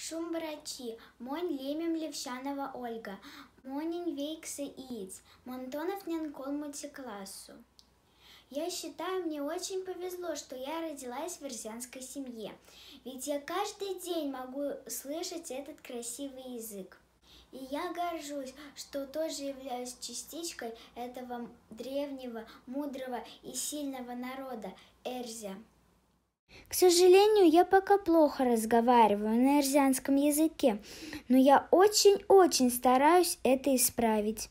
Шумбрачи! Монь лемем Левщанова Ольга. Монень вейксэ иеть. Мон тонавтнян колмоце классо. Я считаю, мне очень повезло, что я родилась в эрзянской семье. Ведь я каждый день могу слышать этот красивый язык. И я горжусь, что тоже являюсь частичкой этого древнего, мудрого и сильного народа Эрзя. К сожалению, я пока плохо разговариваю на эрзянском языке, но я очень-очень стараюсь это исправить.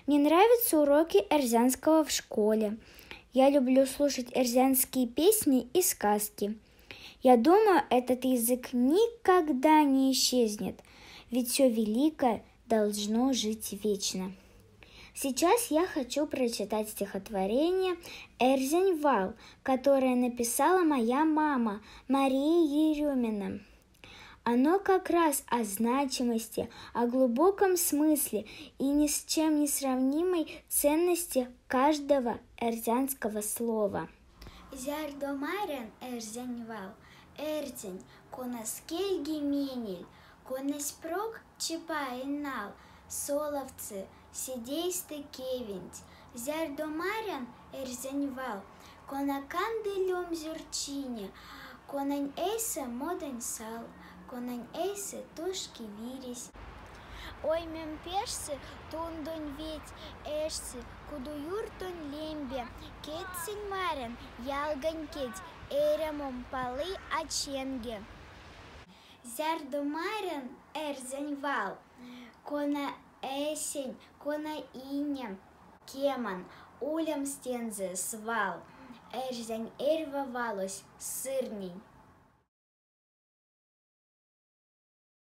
Мне нравятся уроки эрзянского в школе. Я люблю слушать эрзянские песни и сказки. Я думаю, этот язык никогда не исчезнет, ведь все великое должно жить вечно. Сейчас я хочу прочитать стихотворение «Эрзянь вал», которое написала моя мама Мария Еремина. Оно как раз о значимости, о глубоком смысле и ни с чем не сравнимой ценности каждого эрзянского слова. Зярдо марян эрзянь вал, эрзянь, конась кельги менель, конась прок чипаень нал, солавтсы седейстэ кевенть. Зярдо марян эрзянь вал, кона канды лёмзёр чине, конань эйсэ модань сал, конань эйсэ тошки виресь. Оймем пештьсы тундонь веть, эждьсы кудоюртонь лембе, кедьсэнь марян ялгань кедть, эрямом палы, а ченги. Зярдо марян эрзянь вал, кона эсень, кона ине, кеман, улемс тензэ свал, эрзянь эрьва валось сырнень.